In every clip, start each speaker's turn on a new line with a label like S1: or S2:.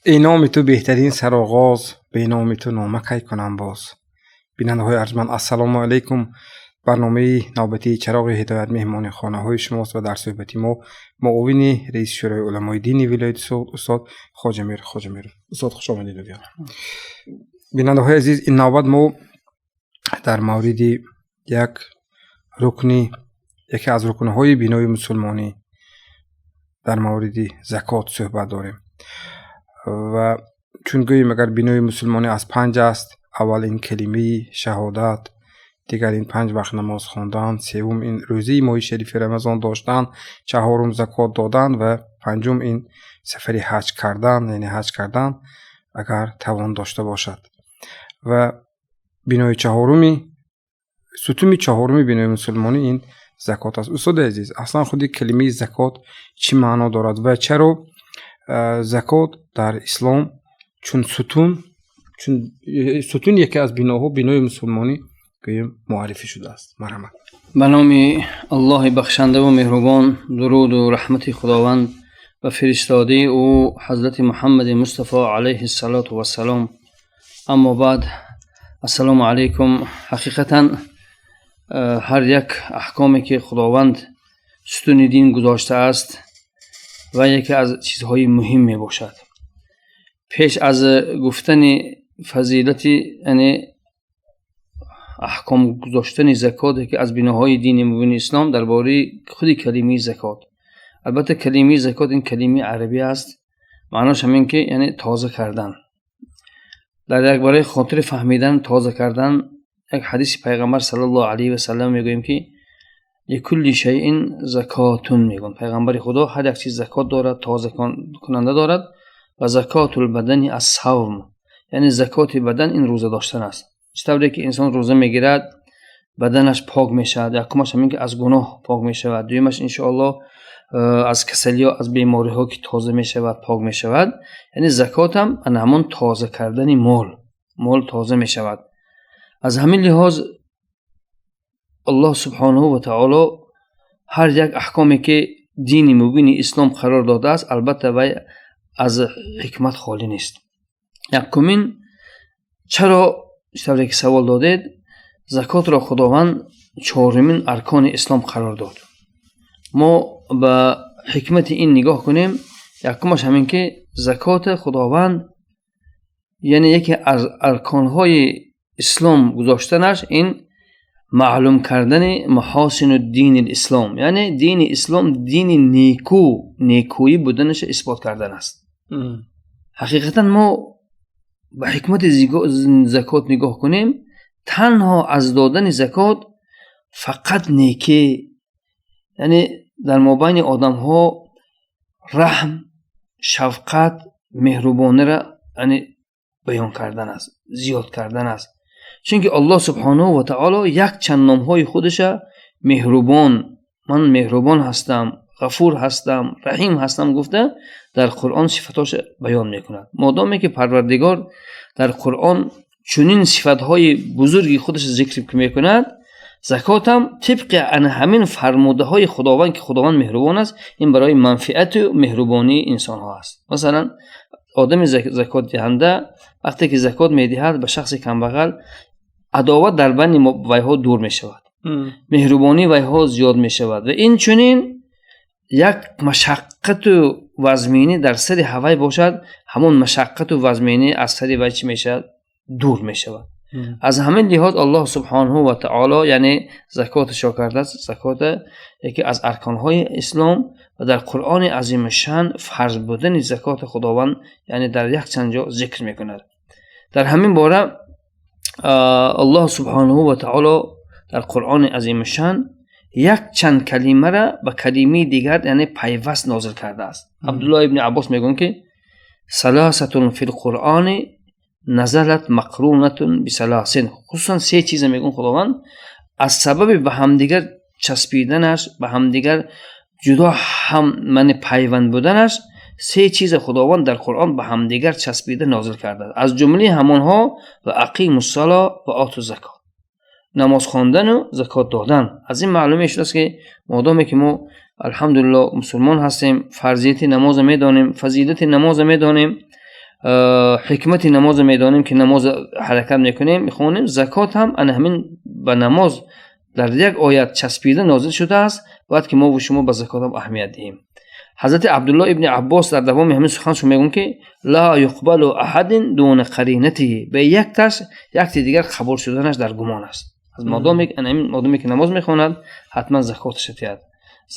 S1: Эй номи ту беҳтарин сароғоз, беноми ту нома кай кунам боз. Бинандаҳои арҷманд, ассалому алайкум. Барномаи навбатии Чароғи ҳидоят меҳмони хонаҳои шумост ва дар суҳбати мо муовини раиси Шӯрои уламои дини вилояти Суғд, устод Хоҷамир Хоҷамиров. Устод, хуш омадед. Бинандаҳои азиз, ин навбат мо дар мавриди як рукни, яке аз рукнҳои бинои мусулмонӣ, дар мавриди закот суҳбат дорем. Ва чун гӯем, агар бинои мусулмонӣ аз панҷ аст, аввал ин калимаи шаҳодат, дигар ин панҷ вақт намоз хондан, севум ин рӯзаи моҳи шарифи Рамазон доштан, чаҳорум закот додан ва панҷум ин сафари ҳаҷ кардан, яъне ҳаҷ кардан, агар тавон дошта бошад. Ва бинои чаҳоруми, сутуни чаҳоруми бинои мусулмонӣ ин закот аст. Устоди азиз, аслан худи калимаи закот чӣ маъно дорад ва чаро закот дар ислом чун сутун, чун сутуни яке аз биноҳо, бинои мусулмонӣ гӯем, муаррифӣ шудааст? Марҳамат.
S2: Ба номи Аллоҳи бахшандаву меҳрубон, дуруду раҳмати Худованд ба фиристодаи ӯ, ҳазрати Муҳаммади Мустафо алайҳи салоту вассалом. Аммо баъд, ассалому алайкум. Ҳақиқатан, ҳар як аҳкоме ки Худованд сутуни дин гузоштааст ва яке аз чизҳои муҳим мебошад. Пеш аз гуфтани фазилати, яъне аҳком гузоштани закот, яке аз биноҳои дини мубини ислом, дар бораи худи калимаи закот. Албатта, калимаи закот ин калимаи арабӣ аст, маънош ҳамин ки, яъне тоза кардан. Дар як барои хотири фаҳмидан тоза кардан як ҳадиси Пайғамбар саллаллоҳу алайҳи васаллам мегӯем, ки لكل شيء زكاة мегӯянд Пайғамбари Худо, ҳар як чиз закот дорад, тоза кунанда дорад. وزكاة البدن الصوم, яъне закоти бадан ин рӯза доштан аст. Чӣ тавре ки инсон рӯза мегирад, баданаш пок мешавад. Якумаш ҳамин ки аз гуноҳ пок мешавад, дуюмаш, иншоаллоҳ, аз касалиҳо, аз бемориҳо ки тоза мешавад, пок мешавад. Яъне закотам ана ҳамон тоза кардани мол, мол тоза мешавад. Аз ҳамин лиҳоз Аллоҳ субҳонаҳу ва таоло ҳар як аҳкоме ки дини мубини ислом қарор додааст, албатта, вай аз ҳикмат холӣ нест. Якумин, чаро, тавре ки савол додед, закотро Худованд чорумин аркони ислом қарор дод? Мо ба ҳикмати ин нигоҳ кунем. Якумаш ҳамин ки закота Худованд, яъне яке аз арконҳои ислом гузоштанаш, ин маълум кардани محاسن دین الإسلام, яъне дини ислом дини неку, некӯӣ буданаша исбот кардан аст. Ҳақиқатан, мо ба ҳикмати закот нигоҳ кунем, танҳо аз додани закот фақат некӣ, яъне дар мобайни одамҳо раҳм, шафқат, меҳрубониро, яъне баён кардан аст, зиёд кардан аст. Чунки Аллоҳ субҳонаҳу ва таоло якчанд номҳои худаша, меҳрубон, ман меҳрубон ҳастам, ғафур ҳастам, раҳим ҳастам гуфта, дар Қуръон сифатҳоша баён мекунад. Модоме ки Парвардигор дар Қуръон чунин сифатҳои бузурги худаша зикр мекунад, закотам тибқи ана ҳамин фармудаҳои Худованд, ки Худованд меҳрубон аст, ин барои манфиату меҳрубонии инсонҳо аст. Масалан, одами закотдиҳанда вақте ки закот медиҳад ба шахси камбағал, адоват дар байни вайҳо дур мешавад, меҳрубонии вайҳо зиёд мешавад ва инчунин як машаққату вазминӣ дар сари ҳавай бошад, ҳамон машаққату вазминӣ аз сари вай чӣ мешавад? Дур мешавад. Аз ҳамин лиҳоз Аллоҳ субҳонаҳу ва таоло, яъне закоташо кардааст закота яке аз арконҳои ислом ва дар Қуръони азимушшаън фарз будани закоти Худованд, яъне дар якчанд ҷо зикр мекунад. Дар ҳамин бора Аллоҳ субҳонаҳу ва таоло дар Қуръони азимушшаън якчанд калимара ба калимаи дигар, яъне пайваст нозил кардааст. Абдуллоҳ ибни Аббос мегӯянд, ки ثلاثة في القرآن نزلت مقرونة بثلاث. Хусусан се чиза мегӯянд, Худованд аз сабаби ба ҳамдигар часпиданаш, ба ҳамдигар ҷудо ҳам мани пайванд буданаш, се чиза Худованд дар Қуръон ба ҳамдигар часпида нозил кардааст. Аз ҷумлаи ҳамонҳо وأقيموا الصلاة وآتوا الزكاة, намоз хондану закот додан. Аз ин маълум мешудааст, ки модоме ки мо, алҳамдулилло, мусулмон ҳастем, фарзияти намоза медонем, фазилати намоза медонем. Ҳикмати намозро медонем, ки намоз ҳаракат мекунем, мехонем. Закот ҳам ана ҳамин ба намоз дар як оят часпида нозил шудааст. Бояд ки мо ва шумо ба закот ҳам аҳамият диҳем. Ҳазрати Абдуллоҳ ибни Аббос дар давоми ҳамин суханшон мегӯянд, ки ла юқбалу аҳадин дуна қаринатиҳи, ба якташ якти дигар қабул шуданаш дар гумон аст. Аз модоме ҳамин одаме ки намоз мехонад, ҳатман закоташро диҳад.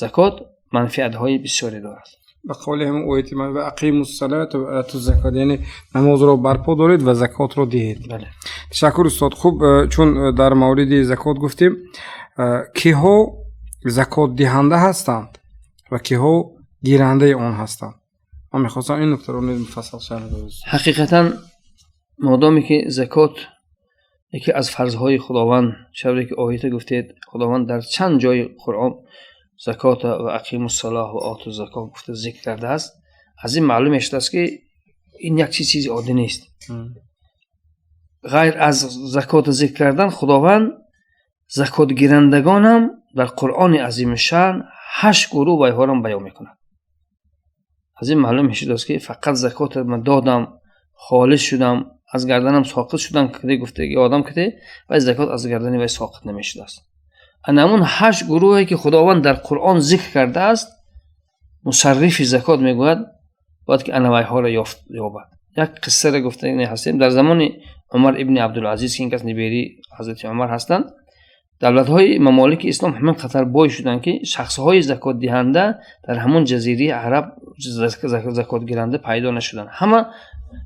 S2: Закот манфиатҳои бисёре дорад.
S1: Ба қавли ҳамон ояти ва ақимус салата ва ату закот, яъне намозро барпо доред ва закотро диҳед.
S2: Бале.
S1: Ташаккур, устод. Хуб, чун дар мавриди закот гуфтем, киҳо закотдиҳанда ҳастанд ва киҳо гирандаи он ҳастанд? Ман мехостам ин нуктаро низ муфассал шарҳ додед.
S2: Ҳақиқатан, модоме ки закот яке аз фарзҳои Худованд, шавре ки оята гуфтед, Худованд дар чанд ҷои Қуръон закота ва ақимуссалоҳ ва оту закот гуфта зикр кардааст. Аз ин маълум мешудааст, ки ин як чизи оддӣ нест. Ғайр аз закота зикр кардан, Худованд закотгирандагонам дар Қуръони азимушшаън 8 гурӯҳ вайҳоро баён мекунад. Аз ин маълум мешудааст, ки фақат закота ман додам, холис шудам, аз гарданам соқит шудам, киде гуфтаги одам киде вай закот аз гардани вай соқит намешудааст. Ана ҳамун 8 гурӯҳе ки Худованд дар Қуръон зикр кардааст, мусаррифи закот мегӯяд, бояд ки ана вайҳоро ёбад. Як қиссаро гуфта ҳастем. Дар замони Умар ибни Абдулазиз, ки ин кас ниберии ҳазрати Умар ҳастанд, давлатҳои мамолики ислом ҳамин қадар бой шуданд, ки шахсҳои закотдиҳанда дар ҳамон ҷазираи Араб закотгиранда пайдо нашуданд. Ҳама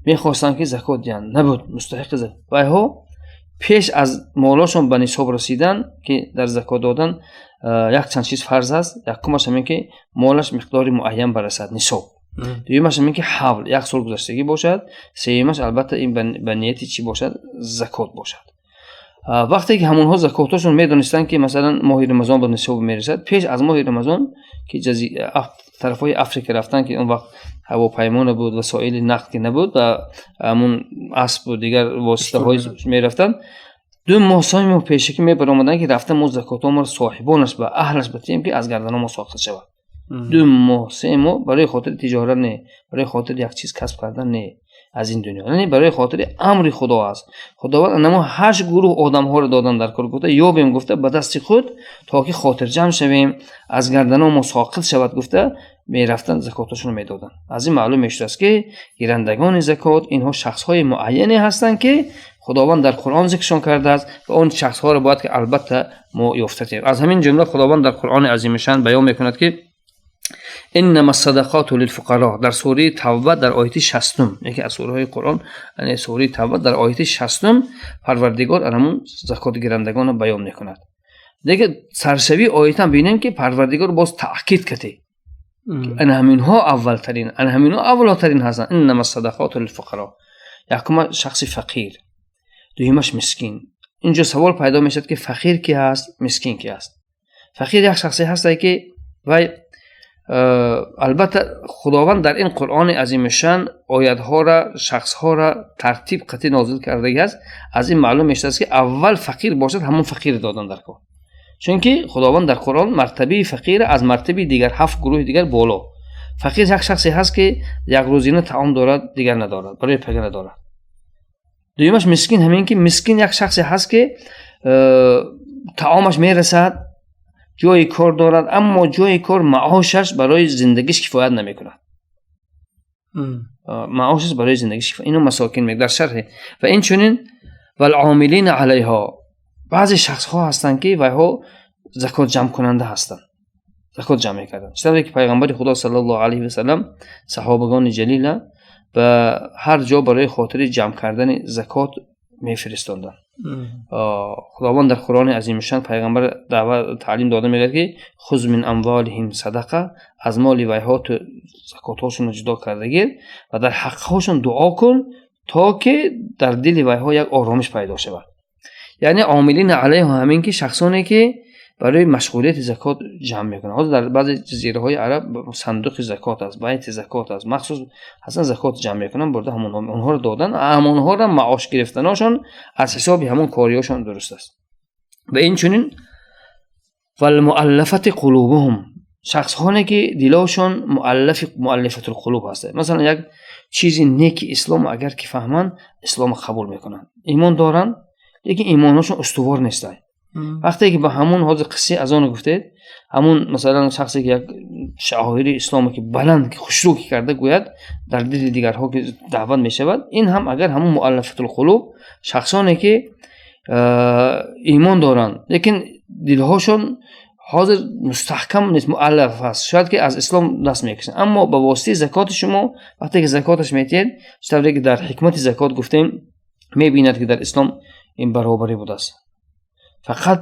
S2: мехостанд, ки закот диҳанд, набуд мустаҳиқи закот. Вайҳо пеш аз молошон ба нисоб расидан, ки дар закот додан якчанд чиз фарз аст. Якумаш ҳамин ки молаш миқдори муайян барасад, нисоб. Дуюмаш ҳамин ки ҳавл, як сол гузаштагӣ бошад. Сеюмаш, албатта, ин ба нияти чӣ бошад? Закот бошад. Вақте ки ҳамонҳо закотошон медонистанд, ки масалан моҳи Рамазон ба нисоб мерасад, пеш аз моҳи Рамазон ки тарафҳои Африка рафтан, ки он вақт ҳавопаймо набуд, васоили нақл ки набуд, ва ҳамун аспу дигар воситаҳои мерафтанд, 2 моҳ, 3 моҳ пешакӣ мебаромаданд, ки рафта мо закотоморо соҳибонаш ба аҳлаш батиҳем, ки аз гардано мо соқит шавад. 2 моҳ, 3 моҳ барои хотири тиҷорат не, барои хотири як чиз касб кардан не аз ин дунё, яъне барои хотири амри Худо аст. Худованд анамо 8 гурӯҳ одамҳоро додан дар кор, гуфта ёбем, гуфта ба дасти худ, то ки хотирҷамъ шавем, аз гардано мо соқит шавад, гуфта мерафтанд, закоташонро медоданд. Аз ин маълум мешудааст, ки гирандагони закот инҳо шахсҳои муайяне ҳастанд, ки Худованд дар Қуръон зикршон кардааст ва он шахсҳоро бояд ки албатта мо ёфта тиҳем. Аз ҳамин ҷумла Худованд дар Қуръони азимушшаън баён мекунад, ки иннама садақоту лилфуқаро, дар сураи Тавба дар ояти 60, яке аз сураҳои Қуръон, яъне сураи Тавба дар ояти 60, Парвардигор ҳамун закотгирандагонро баён мекунад. Лекин саршавии оятам бинем, ки Парвардигор боз таъкид кард, ана ҳаминҳо аввалтарин, ана ҳаминҳо авлотарин ҳастанд. Иннама садақоту лилфуқаро, якума шахси фақир, дуюмаш мискин. Инҷо савол пайдо мешавад, ки фақир ки ҳаст, мискин ки ҳаст? Фақир як шахсе ҳастае, ки вай албатта Худованд дар ин Қуръони азимушшаън оятҳоро, шахсҳоро тартиб қатъӣ нозил кардагӣ аст. Аз ин маълум мешавад, ки аввал фақир бошад, ҳамон фақир додан дар кор, чунки Худованд дар Қуръон мартабаи фақир аз мартабаи дигар 7 гурӯҳи дигар боло. Фақир як шахсе ҳаст, ки як рӯзина таом дорад, дигар надорад, барои пага надорад. Дуюмаш мискин, ҳамин ки мискин як шахсе ҳаст, ки таомаш мерасад, ҷои кор дорад, аммо ҷои кор маошаш барои зиндагиш кифоят намекунад. Маошаш барои зиндагиш кифоят. Ино масокин мегӯяд дар шарҳе. Ва инчунин валъомилина алайҳо, баъзе шахсҳо ҳастанд, ки вайҳо закот ҷамъкунанда ҳастанд, закот ҷамъ мекарданд. Чӣ ки пайғамбари Худо саллаллоҳу алайҳи васаллам саҳобагони ҷалила ба ҳар ҷо барои хотири ҷамъ кардани закот мефиристонданд. Худованд дар Қуръони азимушшаън пайғамбар даъват таълим дода мегӯяд, ки хуз мин амволиҳим садақа, аз моли вайҳо ту закотҳошонро ҷудо карда гир ва дар ҳаққҳошон дуо кун, то ки дар дили вайҳо як оромиш пайдо шавад. Яъне омилина алайҳо ҳамин ки шахсоне ки барои машғулияти закот ҷамъ мекунанд. Ҳозир дар баъзе ҷазираҳои араб сандуқи закот аст, байти закот аст, махсус ҳастан закот ҷамъ мекунанд, бурда онҳоро додан, ҳамонҳоро маош гирифтаношон аз ҳисоби ҳамон кориҳошон дуруст аст. Ва инчунин валмуаллафати қулубуҳум, шахсҳоне ки дилошон муаллафатул қулуб ҳастанд. Масалан, як Чизи неки ислом агар ки фаҳманд, исломо қабул мекунанд, имон доранд, лекин имонҳошон устувор нестанд. Вақте ки ба ҳамун ҳозир қиссаи азоно гуфтед, ҳамун масалан шахсе ки як шаоири исломо ки баланд ки хушрӯ ки карда гӯяд, дар дили дигарҳо ки даъват мешавад, ин ҳам агар ҳамун муаллафатул қулуб, шахсоне ки имон доранд, лекин дилҳошон ҳозир мустаҳкам нест, муаллаф аст, шояд ки аз ислом даст мекашанд, аммо ба воситаи закоти шумо, вақте ки закоташ метиҳед, чӣ тавре ки дар ҳикмати закот гуфтем, мебинад ки дар ислом ин баробарӣ будааст, фақат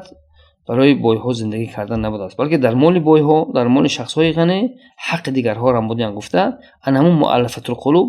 S2: барои бойҳо зиндагӣ кардан набудааст, балки дар моли бойҳо, дар моли шахсҳои ғанӣ ҳаққи дигарҳоро ҳам будиян гуфта, ана ҳамун муаллафатул қулуб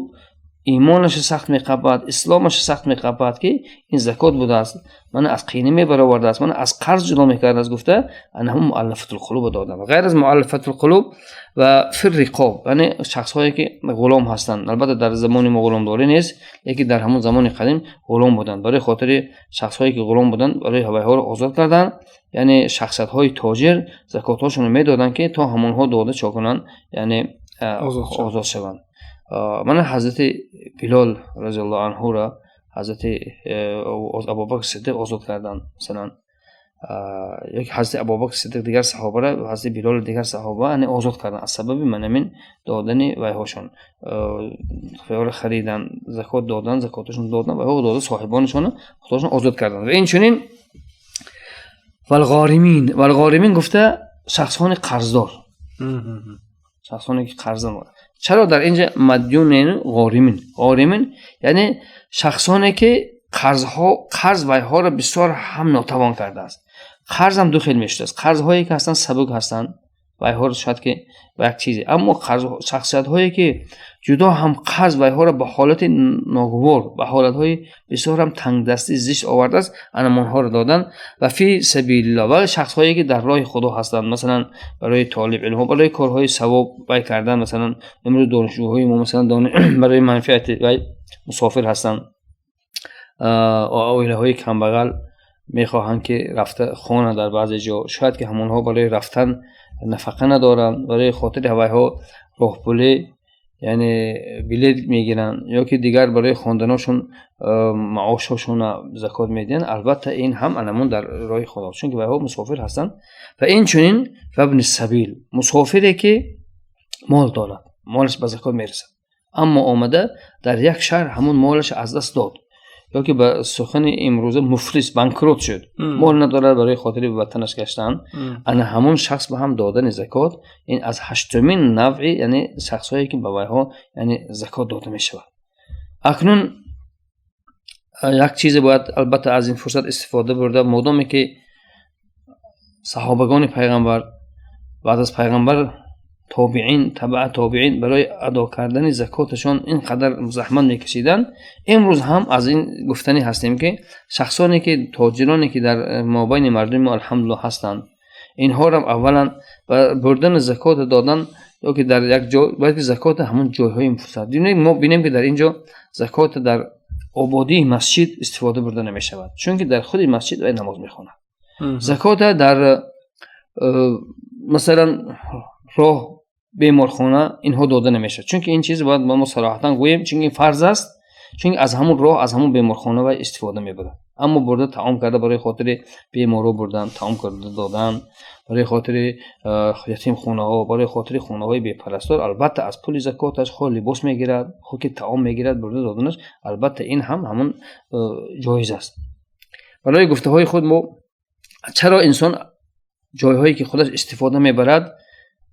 S2: имонаша сахт меқапад, исломаша сахт меқапад, ки ин закот будааст, мана аз қийна мебаровардааст, мана аз қарз ҷудо мекардааст гуфта, ана ҳамун муаллафатул қулубро доданд. Ғайр аз муаллафатул қулуб ва фир риқоб, яъне шахсҳое ки ғулом ҳастанд. Албатта, дар замони мо ғуломдорӣ нест, лекин дар ҳамон замони қадим ғулом буданд. Барои хотири шахсҳое ки ғулом буданд, барои ҳавайҳоро озод карданд, яъне шахсиятҳои тоҷир закотҳошонро медоданд, ки то ҳамонҳо дода чо кунанд, яъне озод шаванд. Мана ҳазрати Билол разиаллоҳу анҳуро ҳазрати Абубакр Сиддиқ озод карданд, масалан, ёки ҳазрати Абубакр Сиддиқ дигар саҳобара, ҳазрати Билол дигар саҳоба, яъне озод карданд аз сабаби манамин додани вайҳошон, вайҳоро харидан, закот додан, закоташон додан, вайҳо дода соҳибонашонро худошон озод карданд. Ва инчунин валғоримин. Валғоримин гуфта шахсони қарздор, шахсоне ки қарздор. Чаро дар инҷа мадюнен, ғоримин? Ғоримин яъне шахсоне ки қарзҳо, қарз вайҳоро бисёр ҳам нотавон кардааст. Қарзам ду хел мешудааст: қарзҳое ки ҳастанд, сабук ҳастанд, вайҳоро шояд ки ба як чизе, аммо шахсиятҳое ки ҷудо ҳам қарз вайҳоро ба ҳолати ногувор, ба ҳолатҳои бисёр ҳам тангдастӣ зишт овардааст, анамонҳоро додан. Ва фи сабилиллоҳ, ва шахсҳое ки дар роҳи Худо ҳастанд, масалан барои толиб илмҳо, барои корҳои савоб вай кардан. Масалан, имрӯз донишҷӯҳои мо, масалан, барои манфиати вай мусофир ҳастанд, оилаҳои камбағал мехоҳанд ки рафта хонанд дар баъзе ҷо, шояд ки ҳамонҳо барои рафтан нафақа надоранд, барои хотири ҳавайҳо роҳпулӣ, яъне билет мегиранд, ё ки дигар барои хонданошон маошҳошона закот медиҳанд. Албатта, ин ҳам анамон дар роҳи Худо, чунки вайҳо мусофир ҳастанд. Ва инчунин вабни сабил, мусофире ки мол дорад, молаш ба закот мерасад, аммо омада дар як шаҳр ҳамон молаш аз даст дод, ё ки ба сухани имрӯза муфлис, банкрот шуд, мол надорад барои хотири ватанаш гаштан, ана ҳамон шахс ба ҳам додани закот. Ин аз ҳаштумин навъи, яъне шахсҳое ки ба вайҳо, яъне закот дода мешавад. Акнун як чизе бояд албатта аз ин фурсат истифода бурда: модоме ки саҳобагони пайғамбар, баъд аз пайғамбар тобиин, табаа тобиин барои адо кардани закоташон ин қадар заҳмат мекашиданд, имрӯз ҳам аз ин гуфтанӣ ҳастем, ки шахсоне ки тоҷироне ки дар мобайни мардуми мо, алҳамдулиллоҳ, ҳастанд, инҳоро аввалан ба бурдани закота додан ё ки дар як ҷо бояд ки закота ҳамон ҷойҳои муфасад. Мо бинем, ки дар ин ҷо закота дар ободии масҷид истифода бурда намешавад, чунки дар худи масҷид вай намоз мехонад. Закота дар масалан роҳ, беморхона, инҳо дода намешавад, чунки ин чиз бояд мо сароҳатан гӯем, чунки ин фарз аст, чунки аз ҳамун роҳ, аз ҳамун беморхона вай истифода мебарад. Аммо бурда таом карда барои хотири беморо бурдан, таом карда додан, барои хотири ятимхонаҳо, барои хотири хонаҳои бепарастор, албатта, аз пули закоташ хоҳ либос мегирад, хоҳ ки таом мегирад, бурда доданаш, албатта, ин ҳам ҳамун ҷоиз аст. Барои гуфтаҳои худ мо чаро инсон ҷойҳое ки худаш истифода мебарад,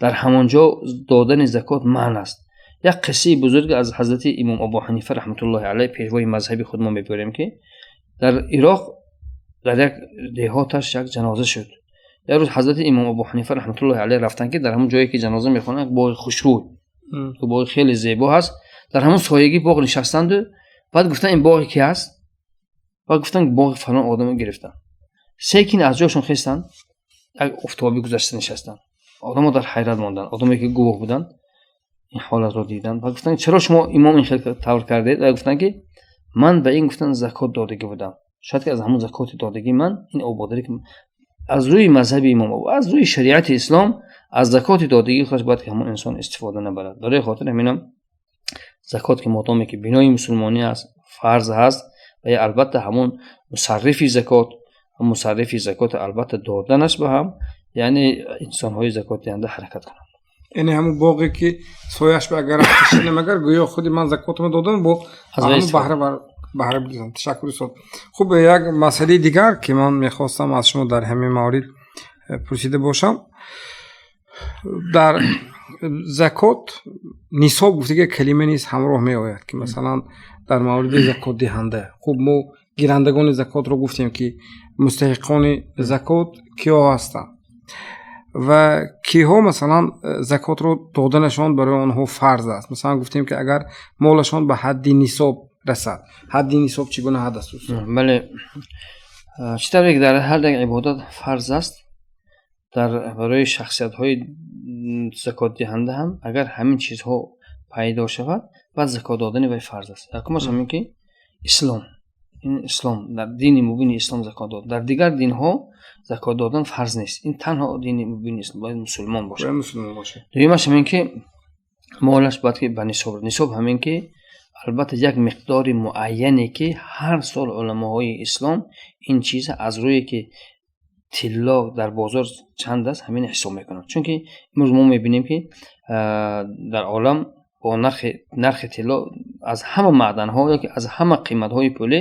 S2: дар ҳамон ҷо додани закот манъ аст? Як қиссаи бузург аз ҳазрати имом Абу Ҳанифа раҳматуллоҳи алайҳ, пешвои мазҳаби худ, мо мебарем, ки дар Ироқ дар як деҳоташ як ҷаноза шуд. Як рӯз ҳазрати имом Абу Ҳанифа раҳматуллоҳи алайҳ рафтанд, ки дар ҳамон ҷое ки ҷаноза мехонанд, як боғи хушрӯй, боғи хеле зебо ҳаст. Дар ҳамон соягии боғ нишастанду баъд гуфтанд: «Ин боғи ки ҳаст?» Баъд гуфтанд: «Боғи фалон одаме». Гирифтанд, секин аз ҷошон хестанд, як офтобӣ гузашта нишастанд. Одамо дар ҳайрат монданд. Одаме ки гувоҳ буданд, ин ҳолатро диданд ва гуфтанд: «Чаро шумо, имом, ин хел тавр кардед?» Ва гуфтанд, ки ман ба ин, гуфтанд, закот додагӣ будам, шояд ки аз ҳамон закоти додагии ман ин ободарӣ. Аз рӯи мазҳаби имом, аз рӯи шариати ислом, аз закоти додагии худаш бояд ки ҳамон инсон истифода набарад. Барои хотир ҳаминам Закот ки модоме ки бинои мусулмонӣ аст, фарз ҳаст ва албатта ҳамон мусаррифи закот, мусаррифи закот албатта доданаш ба ҳам, яъне инсонҳои закотдиҳанда ҳаракат кунанд.
S1: Яъне ҳамун боғе ки сояш ба агар кашидам, агар гӯё худи ман закотро додам, бо ҳамун баҳра бигирам. Ташаккур, устод. Хуб, як масъалаи дигар ки ман мехостам аз шумо дар ҳамин маврид пурсида бошам, дар закот нисоб гуфтага калима низ ҳамроҳ меояд, ки масалан дар мавриди закотдиҳанда. Хуб, мо гирандагони закотро гуфтем, ки мустаҳиқони закот киҳо ҳастанд ва киҳо масалан закотро доданашон барои онҳо фарз аст. Масалан, гуфтем, ки агар молашон ба ҳадди нисоб расад. Ҳадди нисоб чӣ гуна ҳад аст, устод?
S2: Бале, чӣ тавре ки дар ҳар як ибодат фарз аст, дар барои шахсиятҳои закотдиҳанда ҳам агар ҳамин чизҳо пайдо шавад, баъд закот додани вай фарз аст. Якумаш ҳамин ки ислом, ин ислом, дар дини мубини ислом закот дод. Дар дигар динҳо закот додан фарз нест, ин танҳо дини мубини ислом, бояд мусулмон бошад. Дуюмаш ҳамин ки молаш бояд ки ба нисоб. Нисоб ҳамин ки албатта як миқдори муайяне, ки ҳар сол уламоҳои ислом ин чиза аз рӯе ки тилло дар бозор чанд аст, ҳамин ҳисоб мекунанд. Чунки имрӯз мо мебинем, ки дар олам бо нархи тилло аз ҳама маъданҳо ёки аз ҳама қиматҳои пулӣ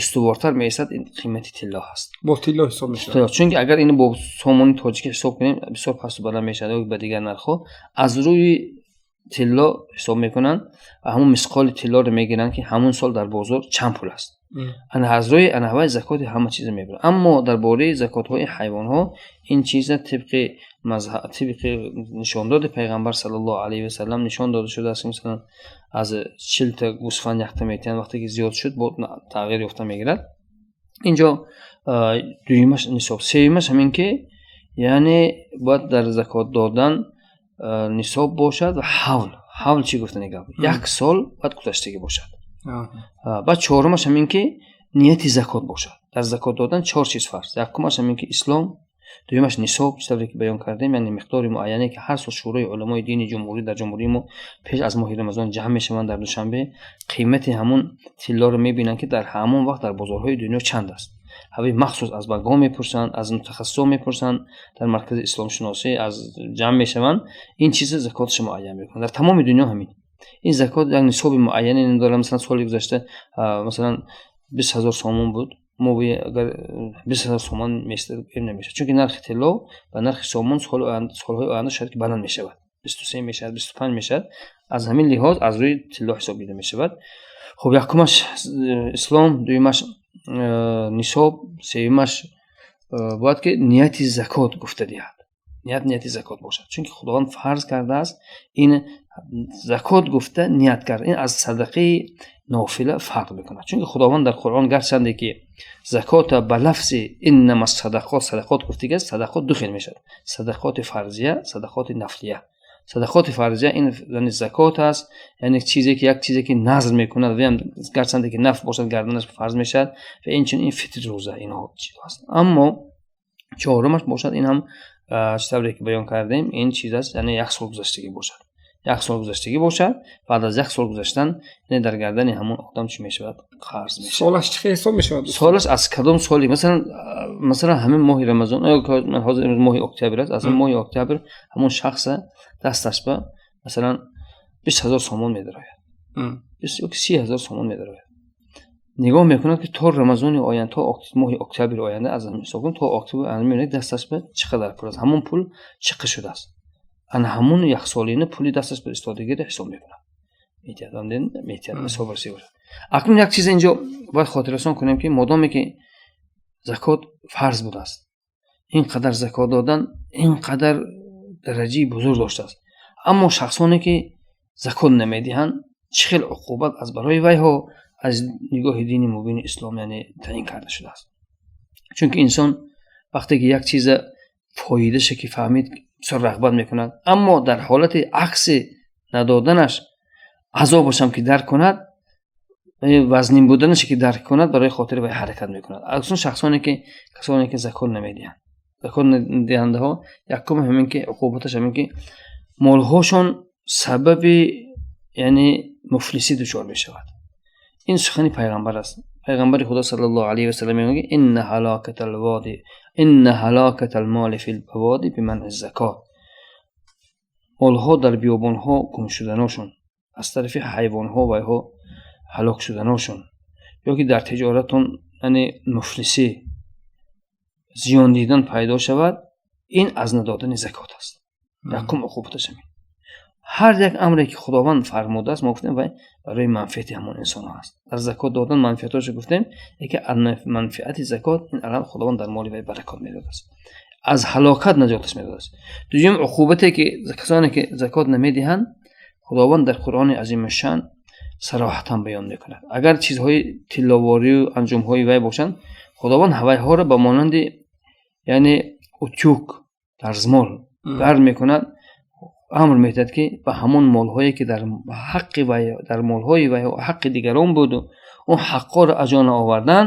S2: устувортар меистад, ин қимати тилло ҳаст.
S1: Бо тилло ҳисоб мешавад.
S2: Чунки агар ин бо сомони тоҷикӣ ҳисоб кунем, бисёр пасту баланд мешавад ё ба дигар нархҳо. Аз рӯи тилло ҳисоб мекунанд ва ҳамун мисқоли тиллоро мегиранд, ки ҳамун сол дар бозор чанд пул аст. Ана аз рӯи ана ҳавай закоти ҳама чиза мебарад. Аммо дар бораи закотҳои ҳайвонҳо ин чиза тибқи мазҳаб, тибқи нишондоди пайғамбар саллаллоҳу алайҳи васаллам нишон дода шудааст, ки масалан аз 40та гӯсфанд якта метиҳанд, вақте ки зиёд шуд, бо тағйир ёфта мегирад. Инҷо дуюмаш нисоб. Сеюмаш ҳамин ки яъне бояд дар закот додан нисоб бошад ва ҳавл. Ҳавл чӣ гуфтани гап? Як сол бояд гузаштагӣ бошад. Баъд чорумаш ҳамин ки нияти закот бошад. Дар закот додан чор чиз фарз. Якумаш ҳамин ки ислом, дуюмаш нисоб, чӣ тавре ки баён кардем, яъне миқдори муайяне, ки ҳар сол шӯрои уламои дини ҷумҳурӣ дар ҷумҳурии мо пеш аз моҳи Рамазон ҷамъ мешаванд дар Душанбе, қимати ҳамун тиллоро мебинанд, ки дар ҳамон вақт дар бозорҳои дунё чанд аст. Ҳавои махсус аз банкҳо мепурсанд, аз мутахассисон мепурсанд, дар маркази исломшиносӣ аз ҷамъ мешаванд, ин чиза закоташо муайян мекунанд. Дар тамоми дунё ҳамин. Ин закот як нисоби муайяне надорад. Масалан, соли гузашта масалан 20 000 сомон буд, мо агар 20 000 сомон намешавад, чунки нархи тилло ба нархи сомон солҳои оянда шояд ки баланд мешавад, 23 мешавад, 25 мешавад. Аз ҳамин лиҳоз аз рӯи тилло ҳисобида мешавад. Хуб, якумаш ислом, дуюмаш нисоб, сеюмаш бояд ки нияти закот гуфта диҳад, нияти закот бошад, чунки Худованд фарз кардааст ин закот гуфта ният кард. Ин аз садақаи нофила фарқ мекунад, чунки Худованд дар Қуръон гарчанде ки закота ба лафзи иннама садақот, садақот гуфтагиаст, садақот ду хел мешавад: садақоти фарзия, садақоти нафлия. Садақоти фарзия ин яъне закот аст, яъне чизе ки як чизе ки назр мекунад, ваям гарчанде ки нафл бошад, гарданаш фарз мешавад, ва инчунин ин фитри рӯза, инҳо чиз аст. Аммо чорумаш бошад, ин ҳам чӣ тавре ки баён кардем, ин чиз аст, яъне як сол гузаштагӣ бошад, як сол гузаштагӣ бошад. Баъд аз як сол гузаштан, яъне дар гардани ҳамон одам чӣ мешавад? Қарз мешавад.
S1: Солаш чӣ хел ҳисоб мешавад?
S2: Солаш аз кадом соли, масалан ҳамин моҳи Рамазон, ҳозир имрӯз моҳи октябр аст, аз моҳи октябр ҳамон шахса дасташ ба масалан 20 000 сомон медарояд ёки 30 000 сомон медарояд, нигоҳ мекунад, ки то Рамазони оянда, то моҳи октябри оянда, аз ҳисоб кун, то октябри оянда мебинад, дасташ ба чӣ қадар пул аст, ҳамон пул чӣ қадр шудааст, ана ҳамон яксолина пули дасташ ба истодагиро ҳисоб мекунад, метиҳад, метиҳад, ҳисоб расида бошад. Акнун як чиз инҷо бояд хотиррасон кунем, ки модоме ки закот фарз будааст, ин қадар закот додан ин қадар дараҷаи бузург доштааст, аммо шахсоне ки закот намедиҳанд, чӣ хел уқубат аз барои вайҳо аз нигоҳи дини мубини ислом яъне таъин карда шудааст? Чунки инсон вақте ки як чиза фоидаша ки фаҳмид, бисёр рағбат мекунад, аммо дар ҳолати акси надоданаш азобашам ки дарк кунад, вазнин буданаше ки дарк кунад, барои хотири вай ҳаракат мекунад. Аксун шахсоне ки, касоне ки закот намедиҳанд, закот диҳандаҳо, якум ҳамин ки уқубаташ ҳамин ки молҳошон сабаби Яъне муфлисӣ дучор мешавад. Ин сухани пайғамбар аст. Пайғамбари Худо саллаллоҳу алайҳи васаллам мегӯяд: инна ҳалокатал води, инна ҳалокатал моли фил баводи биманъи закот. Молҳо дар биёбонҳо гум шуданошон, аз тарафи ҳайвонҳо вайҳо ҳалок шуданошон, ё ки дар тиҷоратон, яъне муфлисӣ, зиён дидан пайдо шавад, ин аз надодани закот аст. Якум уқубаташ ҳамин. Ҳар як амре ки Худованд фармудааст, мо гуфтем, вай барои манфиати ҳамон инсонҳо аст. Дар закот додан манфиатҳошо гуфтем. Яке аз манфиати закот ин алам Худованд дар моли вай баракот медодааст, аз ҳалокат наҷоташ медодааст. Дуюм уқубате ки касоне ки закот намедиҳанд, Худованд дар Қуръони азимушшаън сароҳатан баён мекунад. Агар чизҳои тилловорию анҷомҳои вай бошанд, Худованд вайҳоро ба монанди, яъне, утюг, дарзмол гарм мекунад, амр медиҳад, ки ба ҳамон молҳое ки дар ҳаққи вай, дар молҳои вай ҳаққи дигарон буду он ҳаққҳоро аҷо наовардан,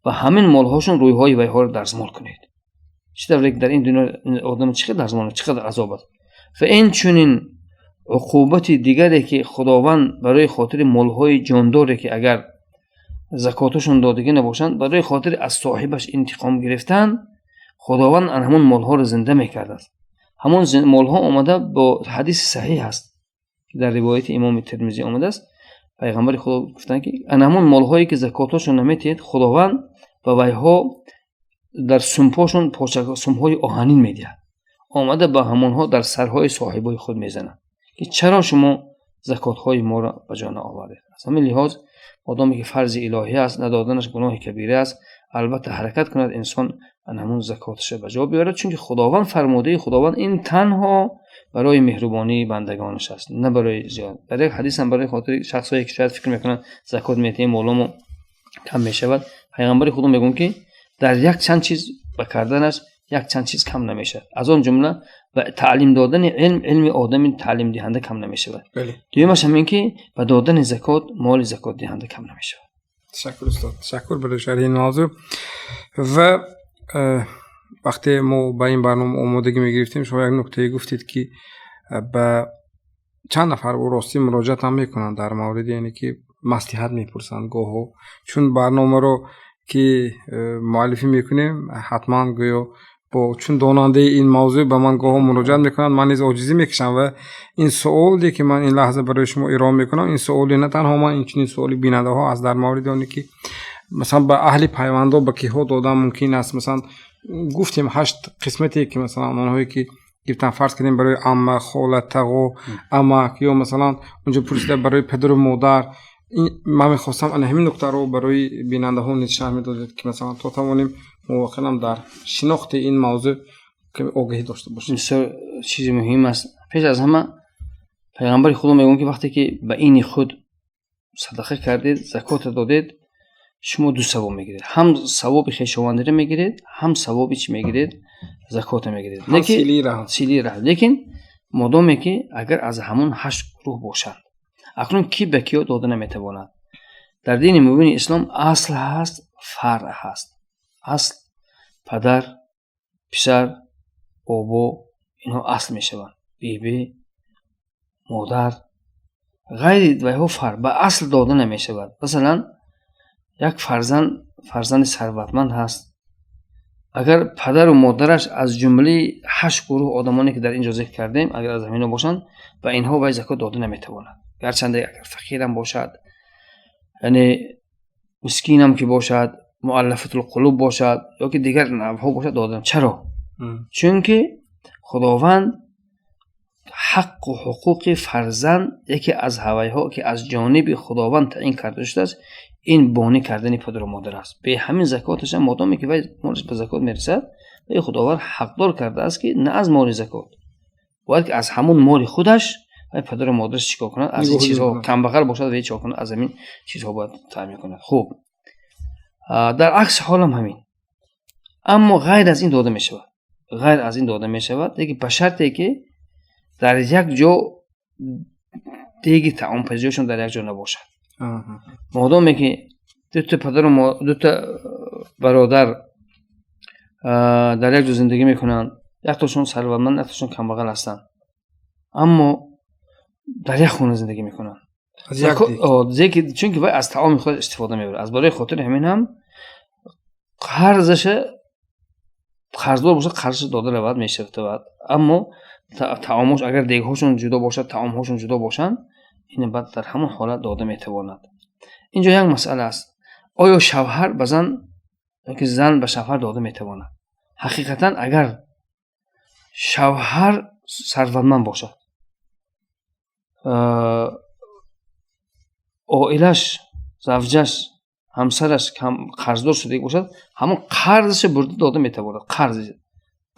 S2: ба ҳамин молҳошон рӯйҳои вайҳоро дарзмол кунед. Чӣ тавре ки дар ин дунё одам чӣ қадр дарзмол, чӣ қадр азоб аст. Ва ин чунин уқубати дигаре ки Худованд барои хотири молҳои ҷондоре ки агар закоташон додагӣ набошанд, барои хотири аз соҳибаш интиқом гирифтан, Худованд ан ҳамон молҳоро зинда мекардааст. Ҳамон молҳо омада бо ҳадиси саҳиҳ аст, дар ривояти имоми Термизӣ омадааст. Пайғамбари Худо гуфтанд, ки ан ҳамон молҳое ки закоташон наметиҳед, Худованд ба вайҳо дар сумпошон сумҳои оҳанин медиҳад, омада ба ҳамонҳо дар сарҳои соҳибои худ мезанад, ки чаро шумо закотҳои моро ба ҷо наовардед. Аз ҳамин лиҳоз, одаме ки фарзи илоҳӣ аст, надоданаш гуноҳи кабира аст. Албатта, ҳаракат кунад инсон, ан ҳамон закоташа ба ҷо биёрад, чунки Худованд, фармудаи Худованд ин танҳо барои меҳрубонии бандагонаш аст, на барои зиёд. Дар як ҳадис ҳам барои хотири шахсҳое ки шояд фикр мекунанд, закот метиҳем, моломо кам мешавад, пайғамбари Худо мегӯянд, ки дар як чанд чиз ба карданаш як чанд чиз кам намешавад. Аз он ҷумла ба таълим додани илм, илми одами таълимдиҳанда кам намешавад. Дуюмаш ҳамин ки ба додани закот моли закотдиҳанда кам намешавад.
S1: Ташаккур, устод, ташаккур барои шарҳи ин мавзӯъ. Ва вақте мо ба ин барнома омодагӣ мегирифтем, шумо як нуктае гуфтед, ки ба чанд нафар ростӣ муроҷиат ҳам мекунанд дар мавриди, яъне ки маслиҳат мепурсанд гоҳо, чун барномаро ки муаллифӣ мекунем, ҳатман гӯё бо чун донандаи ин мавзӯъ ба ман гоҳо муроҷиат мекунанд. Ман низ оҷизӣ мекашам ва ин суоле ки ман ин лаҳза барои шумо ироа мекунам, ин суоли на танҳо ман, инчунин суоли бинандаҳо аст дар мавриди оне ки масалан ба аҳли пайвандо ба киҳо додан мумкин аст. Масалан, гуфтем, ҳашт қисмате ки масалан онҳое ки гирифтан, фарз кардем, барои амма, хола, тағо, амак, ё масалан унҷо пурсида барои падару модар. Ман мехостам ана ҳамин нуктаро барои бинандаҳо низ шарҳ медодед, ки масалан то тавонем мо воқеан дар шинохти ин мавзӯъ каме огоҳӣ дошта бошем.
S2: Бисёр чизи муҳим аст. Пеш аз ҳама, пайғамбари Худо мегӯянд, ки вақте ки ба ини худ садақа кардед, закота додед, шумо ду савоб мегиред: ҳам савоби хешовандиро мегиред, ҳам савоби чӣ мегиред? Закота мегиред.
S1: Силаи
S2: раҳм. Лекин модоме ки агар аз ҳамон ҳашт гурӯҳ бошанд. Акнун кӣ ба киё дода наметавонад? Дар дини мубини ислом асл ҳаст, фаръ ҳаст. Асл падар, писар, бобо, инҳо асл мешаванд, биби, модар, ғайри вайҳо фаръ, ба асл дода намешавад. Масалан, як фарзанд, фарзанди сарватманд ҳаст, агар падару модараш аз ҷумлаи ҳашт гурӯҳ одамоне ки дар ин ҷо зикр кардем, агар аз ҳамино бошанд, ба инҳо вай закот дода наметавонад. Гарчанде агар фақирам бошад, яъне мискинам ки бошад, муаллафатулқулуб бошад ё ки дигар навъҳо бошад, дода. Чаро? Чунки Худованд ҳаққу ҳуқуқи фарзанд, яке аз ҳавайҳо ки аз ҷониби Худованд таъин карда шудааст, ин бонӣ кардани падару модар аст. Бе ҳамин закоташа, модоме ки вай молаш ба закот мерасад, вай Худованд ҳақдор кардааст, ки на аз моли закот, бояд ки аз ҳамон моли худаш вай падару модараш чӣ кор кунад? Аз ин чизҳо, камбағал бошад, вай чӣ кунад? Аз ҳамин чизҳо бояд таъмин кунад. Хуб, дар акси ҳолам ҳамин. Аммо ғайр аз ин дода мешавад, ғайр аз ин дода мешавад, лекин ба шарте ки дар як ҷо деги таомпазиёшон дар як ҷо набошад. Модоме ки дута падару дута бародар дар як ҷо зиндагӣ мекунанд, яктошон сарватманд, яктошон камбағал ҳастанд, аммо Дар як хона зиндагӣ мекунанд. Чунки вай аз таоми худ истифода мебарад. Аз барои хотири ҳамин ҳам қарзаша, қарздор бошад, қарзаша дода равад мешавад. Аммо таомош, агар дегҳошон ҷудо бошад, таомҳошон ҷудо бошанд, ин баъд дар ҳамон ҳолат дода метавонад. Инҷо як масъала аст: оё шавҳар ба зан ёки зан ба шавҳар дода метавонад? Ҳақиқатан, агар шавҳар сарватманд бошад, оилаш, завҷаш, ҳамсараш қарздор шудагӣ бошад, ҳамон қарзаша бурда дода метавонад. Қарз,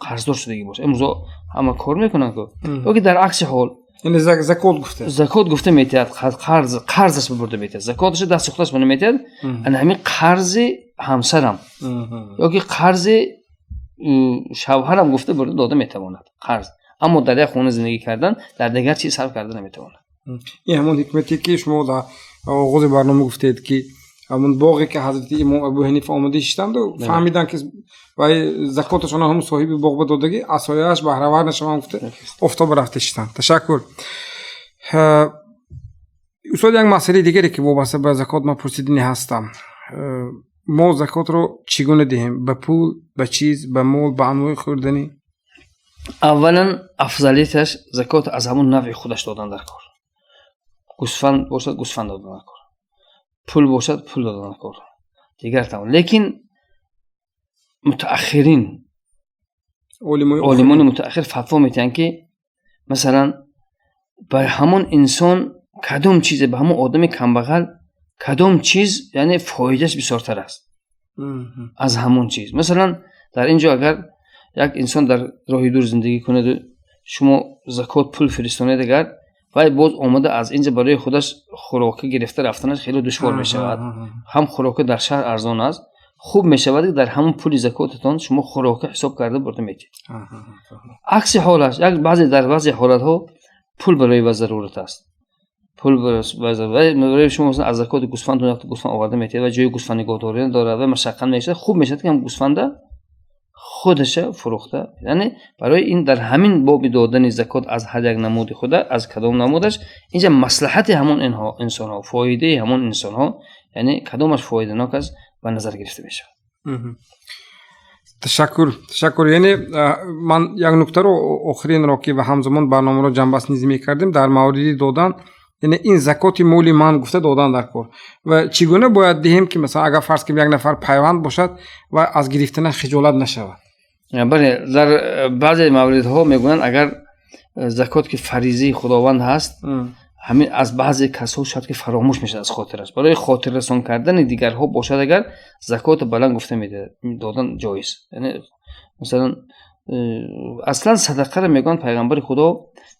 S2: қарздор шудагӣ бошад, имрӯзо ҳама кор мекунанд ку. Ёки дар акси ҳол
S1: Яъне закот гуфта,
S2: закот гуфта метиҳад, қарз, қарзаш бурда метиҳад, закоташа дасти худаш бана метиҳад. Ана ҳамин қарзи ҳамсарам ёки қарзи шавҳарам гуфта бурда дода метавонад қарз. Аммо дар як хона зиндагӣ кардан, дар дигар чиз сарф карда наметавонад.
S1: Ин ҳамон ҳикмате, ки шумо дар оғози барнома гуфтед, ки ҳамон боғе, ки ҳазрати имом Абу Ҳанифа омода шиштанду фаҳмиданд, ки вай закоташона ҳам соҳиби боғ ба додагӣ, аз сояаш баҳравар нашаванд гуфта, офтоба рафта шиштанд. Ташаккур, устод. Як масъалаи дигаре, ки вобаста ба закот ман пурсидани ҳастам: мо закотро чӣ гуна диҳем? Ба пул, ба чиз, ба мол, ба анвои хӯрданӣ?
S2: Аввалан, афзалияташ закот аз ҳамон навъи худаш додан дар кор. Гӯсфанд бошад, гӯсфанд додан дар кор, пул бошад, пул додан дар кор, дигар тамом. Лекин мутааххирин, олимони мутааххир фатво метиҳанд, ки масалан ба ҳамон инсон кадом чизе, ба ҳамон одами камбағал кадом чиз, яъне фоидааш бисёртар аст, аз ҳамон чиз. Масалан, дар ин ҷо агар як инсон дар роҳи дур зиндагӣ кунаду шумо закот пул фиристонед, агар вай боз омада аз инҷа барои худаш хӯрока гирифта рафтанаш хеле душвор мешавад. Ҳам хӯрока дар шаҳр арзон аст. Хуб мешавад, ки дар ҳамон пули закотатон шумо хӯрока ҳисоб карда бурда метиҳед. Акси ҳолаш, як баъзе, дар баъзе ҳолатҳо пул барои ва зарурат аст. Пул барои шумо, аз закоти гӯсфандтон якта гӯсфанд оварда метиҳед ва ҷои гӯсфанд нигоҳдорӣ дорад ва машаққат мешавад. Хуб мешавад, ки ҳам гӯсфанда худаша фурӯхта. Яъне барои ин дар ҳамин боби додани закот аз ҳар як намуди худа, аз кадом намудаш, инҷа маслиҳати ҳамон инсонҳо, фоидаи ҳамон инсонҳо, яъне кадомаш фоиданок аст, ба назар гирифта мешавад.
S1: Ташаккур, ташаккур. Яъне ман як нуктаро охиринро, ки ва ҳамзамон барномаро ҷамъбаст низ мекардем, дар мавриди додан, яъне ин закоти моли ман гуфта додан дар кор ва чӣ гуна бояд диҳем, ки масалан агар фарз кунем як нафар пайванд бошад ва аз гирифтана хиҷолат нашавад?
S2: Бале, дар баъзе мавридҳо мегӯянд, агар закот ки фаризаи Худованд ҳаст, ҳамин аз баъзе касҳо шояд ки фаромӯш мешавад аз хотираш. Барои хотиррасон кардани дигарҳо бошад, агар закотро баланд гуфта додан ҷоиз. Яъне масалан, аслан садақаро мегӯянд пайғамбари Худо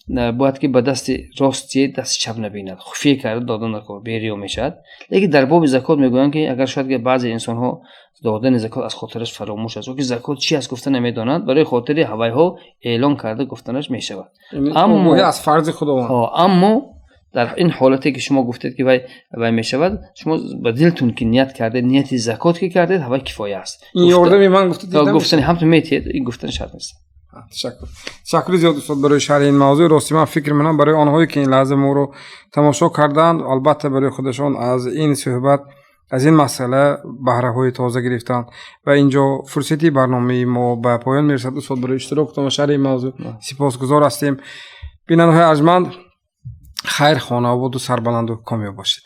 S2: бояд ки ба дасти рост тиед, дасти чап набинад, хуфия карда додан накор, бериё мешавад. Лекин дар боби закот мегӯянд, ки агар шояд ки баъзе инсонҳо додани закот аз хотираш фаромӯш аст ё ки закот чи аст гуфта намедонанд, барои хотири ҳавайҳо эълон карда гуфтанаш мешавад.
S1: Аммо аз фарзи Худованд.
S2: Аммо дар ин ҳолате, ки шумо гуфтед, ки вай мешавад, шумо ба дилтун ки ният кардед, нияти закот ки кардед, ҳавай кифоя аст.
S1: Ин ёрдами ман гуфта.
S2: Гуфтани ҳамтун метиҳед, ин гуфтани шарт нест.
S1: Ташаккур, ташаккури зиёд, устод, барои шарҳи ин мавзӯъ. Рости, ман фикр менам, барои онҳое, ки ин лаҳза моро тамошо карданд, албатта, барои худашон аз ин суҳбат, аз ин масъала баҳраҳои тоза гирифтанд. Ва инҷо фурсати барномаи мо ба поён мерасад. Устод, барои иштирокутон ва шарҳи мавзӯъ сипосгузор ҳастем. Бинандаҳои арҷманд, хайр, хонаободу сарбаланду комёб бошед.